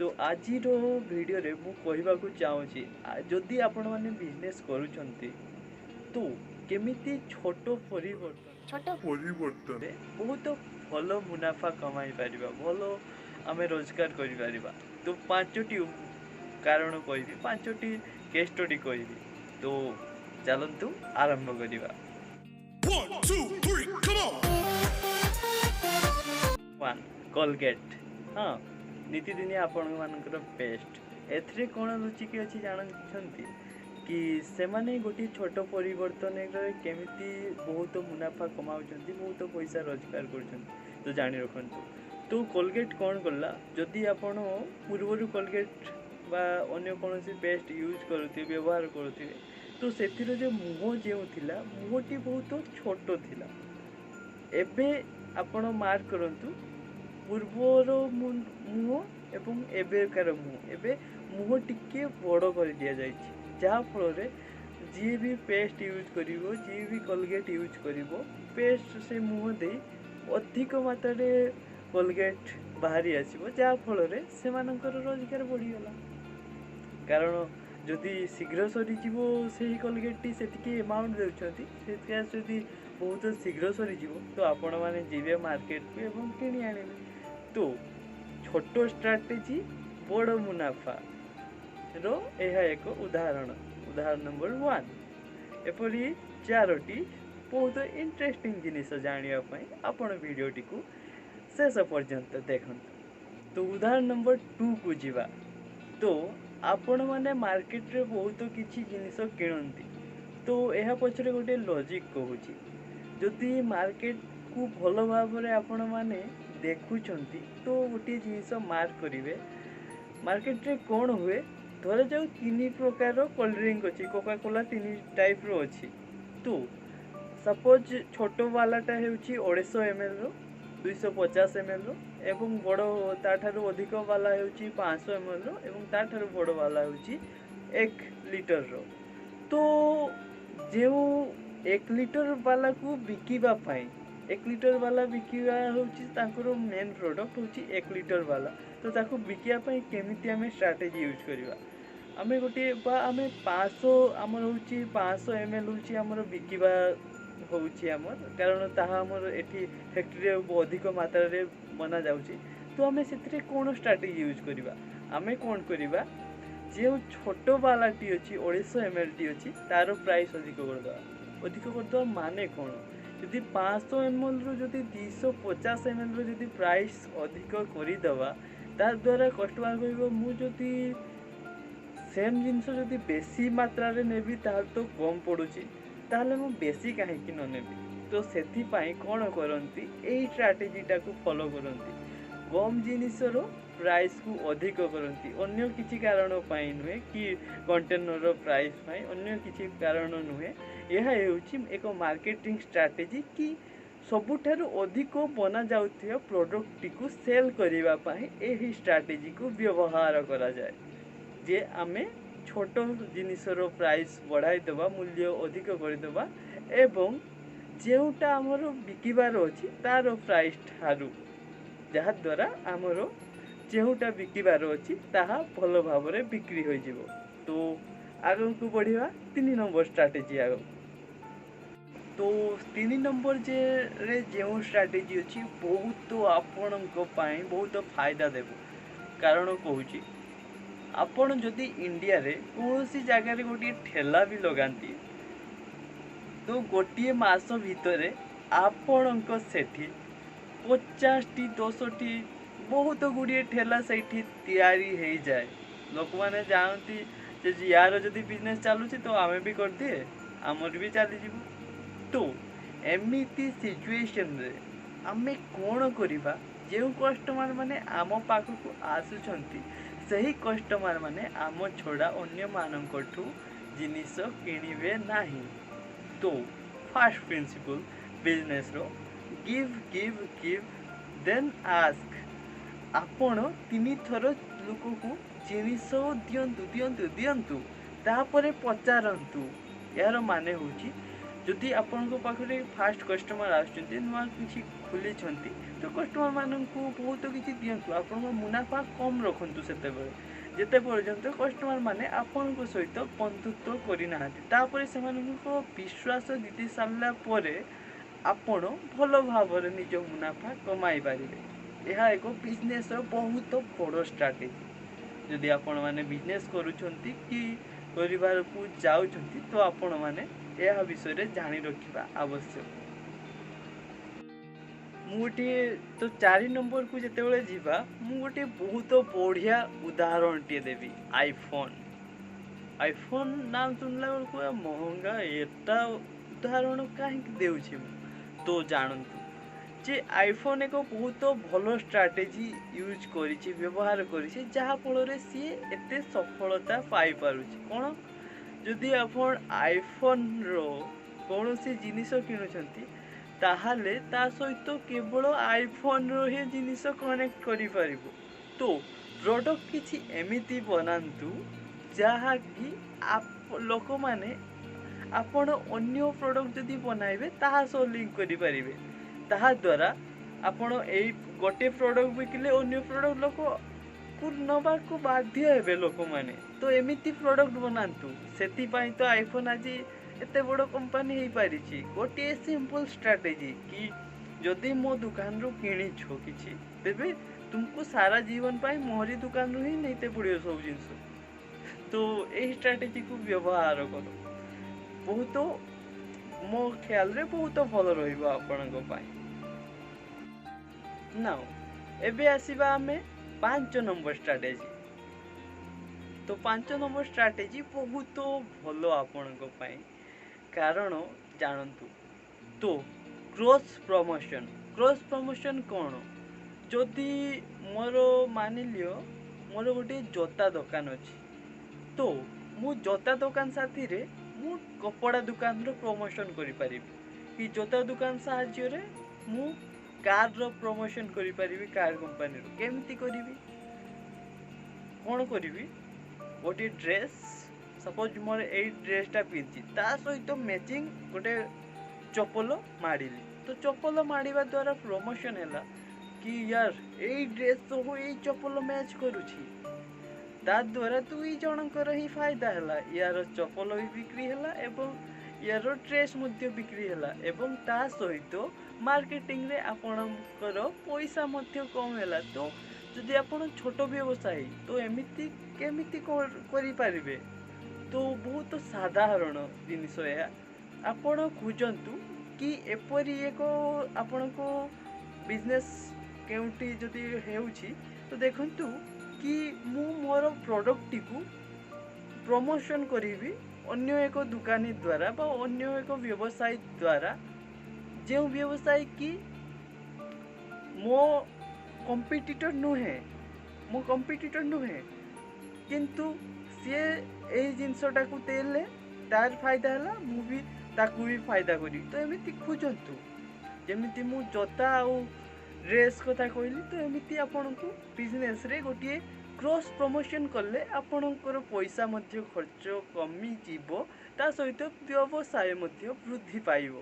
ତ ଆଜିର ଭିଡ଼ିଓରେ ମୁଁ କହିବାକୁ ଚାହୁଁଛି, ଯଦି ଆପଣମାନେ ବିଜନେସ୍ କରୁଛନ୍ତି ତ କେମିତି ଛୋଟ ପରିବର୍ତ୍ତନ ଛୋଟ ପରିବର୍ତ୍ତନ ବହୁତ ଭଲ ମୁନାଫା କମାଇ ପାରିବା, ଭଲ ଆମେ ରୋଜଗାର କରିପାରିବା। ତ 5ଟି କାରଣ କହିବି, 5ଟି କେସ୍ ଷ୍ଟଡି କହିବି। ତ ଚାଲନ୍ତୁ ଆରମ୍ଭ କରିବା। 1, 2, 3, come on! 1, Colgate. ହଁ, ନିତିଦିନିଆ ଆପଣମାନଙ୍କର ପେଷ୍ଟ। ଏଥିରେ କ'ଣ ଲୁଚିକି ଅଛି ଜାଣୁଛନ୍ତି କି? ସେମାନେ ଗୋଟିଏ ଛୋଟ ପରିବର୍ତ୍ତନରେ କେମିତି ବହୁତ ମୁନାଫା କମାଉଛନ୍ତି, ବହୁତ ପଇସା ରୋଜଗାର କରୁଛନ୍ତି, ତ ଜାଣି ରଖନ୍ତୁ। ତ କୋଲଗେଟ୍ କ'ଣ କଲା, ଯଦି ଆପଣ ପୂର୍ବରୁ କୋଲଗେଟ୍ ବା ଅନ୍ୟ କୌଣସି ପେଷ୍ଟ ୟୁଜ୍ କରୁଥିବେ, ବ୍ୟବହାର କରୁଥିବେ, ତ ସେଥିର ଯେଉଁ ମୁହଁ ଯେଉଁ ଥିଲା, ମୁହଁଟି ବହୁତ ଛୋଟ ଥିଲା। ଏବେ ଆପଣ ମାର୍କ କରନ୍ତୁ ପୂର୍ବର ମୁହଁ ଏବଂ ଏବେକାର ମୁହଁ। ଏବେ ମୁହଁ ଟିକିଏ ବଡ଼ କରିଦିଆଯାଇଛି, ଯାହାଫଳରେ ଯିଏ ବି ପେଷ୍ଟ ୟୁଜ୍ କରିବ, ଯିଏ ବି କୋଲଗେଟ୍ ୟୁଜ୍ କରିବ, ପେଷ୍ଟ ସେ ମୁହଁ ଦେଇ ଅଧିକ ମାତ୍ରାରେ କୋଲଗେଟ୍ ବାହାରି ଆସିବ, ଯାହାଫଳରେ ସେମାନଙ୍କର ରୋଜଗାର ବଢ଼ିଗଲା। କାରଣ ଯଦି ଶୀଘ୍ର ସରିଯିବ ସେହି କୋଲଗେଟ୍ଟି, ସେତିକି ଆମାଉଣ୍ଟ ଦେଉଛନ୍ତି, ସେଥିପାଇଁ ଯଦି ବହୁତ ଶୀଘ୍ର ସରିଯିବ ତ ଆପଣମାନେ ଯିବେ ମାର୍କେଟକୁ ଏବଂ କିଣି ଆଣିବେ। ତ ଛୋଟ ଷ୍ଟ୍ରାଟେଜି ବଡ଼ ମୁନାଫାର ଏହା ଏକ ଉଦାହରଣ, ଉଦାହରଣ ନମ୍ବର 1। ଏପରି 4ଟି ବହୁତ ଇଣ୍ଟରେଷ୍ଟିଂ ଜିନିଷ ଜାଣିବା ପାଇଁ ଆପଣ ଭିଡ଼ିଓଟିକୁ ଶେଷ ପର୍ଯ୍ୟନ୍ତ ଦେଖନ୍ତୁ। ତ ଉଦାହରଣ ନମ୍ବର 2କୁ ଯିବା। ତ ଆପଣମାନେ ମାର୍କେଟରେ ବହୁତ କିଛି ଜିନିଷ କିଣନ୍ତି, ତ ଏହା ପଛରେ ଗୋଟେ ଲଜିକ୍ କହୁଛି। ଯଦି ମାର୍କେଟକୁ ଭଲ ଭାବରେ ଆପଣମାନେ ଦେଖୁଛନ୍ତି ତ ଗୋଟିଏ ଜିନିଷ ମାର୍କ କରିବେ, ମାର୍କେଟରେ କ'ଣ ହୁଏ। ଧରାଯାଉ 3 ପ୍ରକାରର କୋଲ୍ଡ ଡ୍ରିଙ୍କ ଅଛି, କୋକାକୋଲା 3 ଟାଇପ୍ର ଅଛି। ତ ସପୋଜ୍ ଛୋଟ ବାଲାଟା ହେଉଛି ଅଢ଼େଇଶହ ଏମ୍ ଏଲ୍ର, ଦୁଇଶହ ପଚାଶ ଏମ୍ ଏଲ୍ର, ଏବଂ ବଡ଼ ତା'ଠାରୁ ଅଧିକ ବାଲା ହେଉଛି ପାଞ୍ଚଶହ ଏମ୍ ଏଲ୍ର, ଏବଂ ତା'ଠାରୁ ବଡ଼ ବାଲା ହେଉଛି 1 ଲିଟରର। ତ ଯେଉଁ 1 ଲିଟର ବାଲାକୁ ବିକିବା ପାଇଁ, 1 ଲିଟର ବାଲା ବିକିବା ହେଉଛି ତାଙ୍କର ମେନ୍ ପ୍ରଡ଼କ୍ଟ ହେଉଛି 1 ଲିଟର ବାଲା। ତ ତାକୁ ବିକିବା ପାଇଁ କେମିତି ଆମେ ଷ୍ଟ୍ରାଟେଜି ୟୁଜ୍ କରିବା? ଆମେ ଗୋଟିଏ ବା ଆମେ ପାଞ୍ଚଶହ, ଆମର ହେଉଛି ପାଞ୍ଚଶହ ଏମ୍ ଏଲ୍ ହେଉଛି ଆମର ବିକିବା ହେଉଛି ଆମର, କାରଣ ତାହା ଆମର ଏଠି ଫ୍ୟାକ୍ଟ୍ରିରେ ଅଧିକ ମାତ୍ରାରେ ବନାଯାଉଛି। ତ ଆମେ ସେଥିରେ କ'ଣ ଷ୍ଟ୍ରାଟେଜି ୟୁଜ୍ କରିବା? ଆମେ କ'ଣ କରିବା, ଯେଉଁ ଛୋଟ ବାଲାଟି ଅଛି ଅଢ଼େଇଶହ ଏମ୍ ଏଲ୍ଟି ଅଛି, ତା'ର ପ୍ରାଇସ୍ ଅଧିକ କରିଦେବା। ଅଧିକ କରିଦେବା ମାନେ କ'ଣ? ଯଦି ପାଞ୍ଚଶହ ଏମ୍ ଏଲ୍ରୁ ଯଦି ଦୁଇଶହ ପଚାଶ ଏମ୍ ଏଲ୍ରୁ ଯଦି ପ୍ରାଇସ୍ ଅଧିକ କରିଦେବା, ତାଦ୍ୱାରା କଷ୍ଟମର୍ କହିବ ମୁଁ ଯଦି ସେମ୍ ଜିନିଷ ଯଦି ବେଶୀ ମାତ୍ରାରେ ନେବି ତାହେଲେ ତ କମ୍ ପଡ଼ୁଛି, ତାହେଲେ ମୁଁ ବେଶୀ କାହିଁକି ନ ନେବି। ତ ସେଥିପାଇଁ କ'ଣ କରନ୍ତି, ଏଇ ଷ୍ଟ୍ରାଟେଜିଟାକୁ ଫଲୋ କରନ୍ତି, କମ୍ ଜିନିଷର ପ୍ରାଇସ୍କୁ ଅଧିକ କରନ୍ତି। ଅନ୍ୟ କିଛି କାରଣ ପାଇଁ ନୁହେଁ କି କଣ୍ଟେନର୍ର ପ୍ରାଇସ୍ ପାଇଁ, ଅନ୍ୟ କିଛି କାରଣ ନୁହେଁ। ଏହା ହେଉଛି ଏକ ମାର୍କେଟିଂ ଷ୍ଟ୍ରାଟେଜି କି ସବୁଠାରୁ ଅଧିକ ବନାଯାଉଥିବା ପ୍ରଡ଼କ୍ଟଟିକୁ ସେଲ୍ କରିବା ପାଇଁ ଏହି ଷ୍ଟ୍ରାଟେଜିକୁ ବ୍ୟବହାର କରାଯାଏ, ଯେ ଆମେ ଛୋଟ ଜିନିଷର ପ୍ରାଇସ୍ ବଢ଼ାଇ ଦେବା, ମୂଲ୍ୟ ଅଧିକ କରିଦେବା, ଏବଂ ଯେଉଁଟା ଆମର ବିକିବାର ଅଛି ତା'ର ପ୍ରାଇସ୍ ଠାରୁ, ଯାହାଦ୍ୱାରା ଆମର ଯେଉଁଟା ବିକିବାର ଅଛି ତାହା ଭଲ ଭାବରେ ବିକ୍ରି ହୋଇଯିବ। ତ ଆଗକୁ ବଢ଼ିବା 3 ନମ୍ବର ଷ୍ଟ୍ରାଟେଜି ଆଗକୁ। ତ 3 ନମ୍ବର ରେ ଯେଉଁ ଷ୍ଟ୍ରାଟେଜି ଅଛି ବହୁତ ଆପଣଙ୍କ ପାଇଁ ବହୁତ ଫାଇଦା ଦେବ। କାରଣ କହୁଛି, ଆପଣ ଯଦି ଇଣ୍ଡିଆରେ କୌଣସି ଜାଗାରେ ଗୋଟିଏ ଠେଲା ବି ଲଗାନ୍ତି ତ ଗୋଟିଏ ମାସ ଭିତରେ ଆପଣଙ୍କ ସେଠି 50ଟି 10ଟି ବହୁତ ଗୁଡ଼ିଏ ଠେଲା ସେଇଠି ତିଆରି ହେଇଯାଏ। ଲୋକମାନେ ଜାଣନ୍ତି ଯେ ୟାର ଯଦି ବିଜନେସ୍ ଚାଲୁଛି ତ ଆମେ ବି କରିଦିଏ, ଆମର ବି ଚାଲିଯିବ। ତ ଏମିତି ସିଚୁଏସନ୍ରେ ଆମେ କ'ଣ କରିବା, ଯେଉଁ କଷ୍ଟମର୍ ମାନେ ଆମ ପାଖକୁ ଆସୁଛନ୍ତି ସେହି କଷ୍ଟମର୍ ମାନେ ଆମ ଛଡ଼ା ଅନ୍ୟମାନଙ୍କଠୁ ଜିନିଷ କିଣିବେ ନାହିଁ। ତ ଫାର୍ଷ୍ଟ ପ୍ରିନ୍ସିପଲ୍ ବିଜନେସ୍ର give give give then ask. ଆପଣ 3ଥର ଲୋକକୁ ଜିନିଷ ଦିଅନ୍ତୁ, ଦିଅନ୍ତୁ, ଦିଅନ୍ତୁ, ତାପରେ ପଚାରନ୍ତୁ। ଏହାର ମାନେ ହେଉଛି ଯଦି ଆପଣଙ୍କ ପାଖରେ ଫାର୍ଷ୍ଟ କଷ୍ଟମର୍ ଆସୁଛନ୍ତି, ନୂଆ କିଛି ଖୋଲିଛନ୍ତି, ତ କଷ୍ଟମରମାନଙ୍କୁ ବହୁତ କିଛି ଦିଅନ୍ତୁ। ଆପଣଙ୍କ ମୁନାଫା କମ୍ ରଖନ୍ତୁ ସେତେବେଳେ, ଯେତେ ପର୍ଯ୍ୟନ୍ତ କଷ୍ଟମର ମାନେ ଆପଣଙ୍କ ସହିତ ବନ୍ଧୁତ୍ୱ କରିନାହାନ୍ତି। ତାପରେ ସେମାନଙ୍କ ବିଶ୍ୱାସ ଜିତି ସାରିଲା ପରେ ଆପଣ ଭଲ ଭାବରେ ନିଜ ମୁନାଫା କମାଇ ପାରିବେ। ଏହା ଏକ ବିଜନେସ୍ର ବହୁତ ବଡ଼ ଷ୍ଟ୍ରାଟେଜି। ଯଦି ଆପଣମାନେ ବିଜନେସ୍ କରୁଛନ୍ତି କି କରିବାକୁ ଯାଉଛନ୍ତି, ତ ଆପଣମାନେ ଏହା ବିଷୟରେ ଜାଣି ରଖିବା ଆବଶ୍ୟକ। ମୁଁ ଗୋଟିଏ ତ 4 ନମ୍ବରକୁ ଯେତେବେଳେ ଯିବା, ମୁଁ ଗୋଟିଏ ବହୁତ ବଢ଼ିଆ ଉଦାହରଣଟିଏ ଦେବି। ଆଇଫୋନ୍। ଆଇଫୋନ୍ ନାମ ଶୁଣିଲା ବେଳକୁ ମହଙ୍ଗା, ଏଟା ଉଦାହରଣ କାହିଁକି ଦେଉଛି ମୁଁ? ତ ଜାଣନ୍ତୁ ଯେ ଆଇଫୋନ୍ ଏକ ବହୁତ ଭଲ ଷ୍ଟ୍ରାଟେଜି ୟୁଜ୍ କରିଛି, ବ୍ୟବହାର କରିଛି, ଯାହାଫଳରେ ସିଏ ଏତେ ସଫଳତା ପାଇପାରୁଛି। କ'ଣ? ଯଦି ଆପଣ ଆଇଫୋନ୍ର କୌଣସି ଜିନିଷ କିଣୁଛନ୍ତି, ତାହେଲେ ତା ସହିତ କେବଳ ଆଇଫୋନ୍ର ହିଁ ଜିନିଷ କନେକ୍ଟ କରିପାରିବ। ତ ପ୍ରଡ଼କ୍ଟ କିଛି ଏମିତି ବନାନ୍ତୁ ଯାହାକି ଲୋକମାନେ ଆପଣ ଅନ୍ୟ ପ୍ରଡ଼କ୍ଟ ଯଦି ବନାଇବେ, ତାହା ସହ ଲିଙ୍କ କରିପାରିବେ। ତାହାଦ୍ୱାରା ଆପଣ ଏଇ ଗୋଟେ ପ୍ରଡ଼କ୍ଟ ବିକିଲେ ଅନ୍ୟ ପ୍ରଡ଼କ୍ଟ ଲୋକକୁ ନେବାକୁ ବାଧ୍ୟ ହେବେ ଲୋକମାନେ। ତ ଏମିତି ପ୍ରଡ଼କ୍ଟ ବନାନ୍ତୁ। ସେଥିପାଇଁ ତ ଆଇଫୋନ୍ ଆଜି ଏତେ ବଡ଼ କମ୍ପାନୀ ହେଇପାରିଛି। ଗୋଟିଏ ସିମ୍ପଲ୍ ଷ୍ଟ୍ରାଟେଜି କି ଯଦି ମୋ ଦୋକାନରୁ କିଣିଛ କିଛି, ତେବେ ତୁମକୁ ସାରା ଜୀବନ ପାଇଁ ମୋରି ଦୋକାନରୁ ହିଁ ନେଇତେ ପଡ଼ିବ ସବୁ ଜିନିଷ। ତ ଏଇ ଷ୍ଟ୍ରାଟେଜିକୁ ବ୍ୟବହାର କର, ବହୁତ ମୋ ଖିଆଲରେ ବହୁତ ଭଲ ରହିବ ଆପଣଙ୍କ ପାଇଁ। ନା, ଏବେ ଆସିବା ଆମେ 5 ନମ୍ବର ଷ୍ଟ୍ରାଟେଜି। ତ 5 ନମ୍ବର ଷ୍ଟ୍ରାଟେଜି ବହୁତ ଭଲ ଆପଣଙ୍କ ପାଇଁ, କାରଣ ଜାଣନ୍ତୁ ତ କ୍ରସ୍ ପ୍ରମୋସନ୍। କ୍ରସ୍ ପ୍ରମୋସନ୍ କ'ଣ? ଯଦି ମୋର ମାନିଲିଅ ମୋର ଗୋଟିଏ ଜୋତା ଦୋକାନ ଅଛି, ତ ମୁଁ ଜୋତା ଦୋକାନ ସାଥିରେ ମୁଁ କପଡ଼ା ଦୋକାନର ପ୍ରମୋସନ୍ କରିପାରିବି, କି ଜୋତା ଦୋକାନ ସାହାଯ୍ୟରେ ମୁଁ କାର୍ର ପ୍ରମୋସନ୍ କରିପାରିବି, କାର୍ କମ୍ପାନୀର। କେମିତି କରିବି? କ'ଣ କରିବି? ଗୋଟିଏ ଡ୍ରେସ୍, ସପୋଜ୍ ମୋର ଏଇ ଡ୍ରେସ୍ଟା ପିନ୍ଧିଛି, ତା ସହିତ ମ୍ୟାଚିଂ ଗୋଟେ ଚପଲ ମାଡ଼ିଲି। ତ ଚପଲ ମାଡ଼ିବା ଦ୍ୱାରା ପ୍ରମୋସନ୍ ହେଲା କି ୟାର, ଏଇ ଡ୍ରେସ୍ ସହ ଏଇ ଚପଲ ମ୍ୟାଚ୍ କରୁଛି। ତା ଦ୍ୱାରା ଦୁଇ ଜଣଙ୍କର ହିଁ ଫାଇଦା ହେଲା। ୟାର ଚପଲ ବି ବିକ୍ରି ହେଲା ଏବଂ ୟାର ଡ୍ରେସ୍ ମଧ୍ୟ ବିକ୍ରି ହେଲା, ଏବଂ ତା ସହିତ ମାର୍କେଟିଂରେ ଆପଣଙ୍କର ପଇସା ମଧ୍ୟ କମ୍ ହେଲା। ତ ଯଦି ଆପଣ ଛୋଟ ବ୍ୟବସାୟୀ, ତ ଏମିତି କେମିତି କରିପାରିବେ? ତ ବହୁତ ସାଧାରଣ ଜିନିଷ ଏହା। ଆପଣ ଖୋଜନ୍ତୁ କି ଏପରି ଏକ ଆପଣଙ୍କ ବିଜନେସ୍ କେଉଁଠି ଯଦି ହେଉଛି, ତ ଦେଖନ୍ତୁ କି ମୁଁ ମୋର ପ୍ରଡ଼କ୍ଟଟିକୁ ପ୍ରମୋସନ୍ କରିବି ଅନ୍ୟ ଏକ ଦୋକାନୀ ଦ୍ୱାରା ବା ଅନ୍ୟ ଏକ ବ୍ୟବସାୟୀ ଦ୍ୱାରା, ଯେଉଁ ବ୍ୟବସାୟୀ କି ମୋ କମ୍ପିଟିଟର୍ ନୁହେଁ, ମୋ କମ୍ପିଟିଟର୍ ନୁହେଁ, କିନ୍ତୁ ସିଏ ଏଇ ଜିନିଷଟାକୁ ଦେଲେ ତାର ଫାଇଦା ହେଲା, ମୁଁ ବି ତାକୁ ବି ଫାଇଦା କରିବି। ତ ଏମିତି ଖୋଜନ୍ତୁ। ଯେମିତି ମୁଁ ଜୋତା ଆଉ ଡ୍ରେସ୍ କଥା କହିଲି, ତ ଏମିତି ଆପଣଙ୍କୁ ବିଜନେସ୍ରେ ଗୋଟିଏ କ୍ରସ୍ ପ୍ରମୋସନ୍ କଲେ ଆପଣଙ୍କର ପଇସା ମଧ୍ୟ ଖର୍ଚ୍ଚ କମିଯିବ, ତା ସହିତ ବ୍ୟବସାୟ ମଧ୍ୟ ବୃଦ୍ଧି ପାଇବ।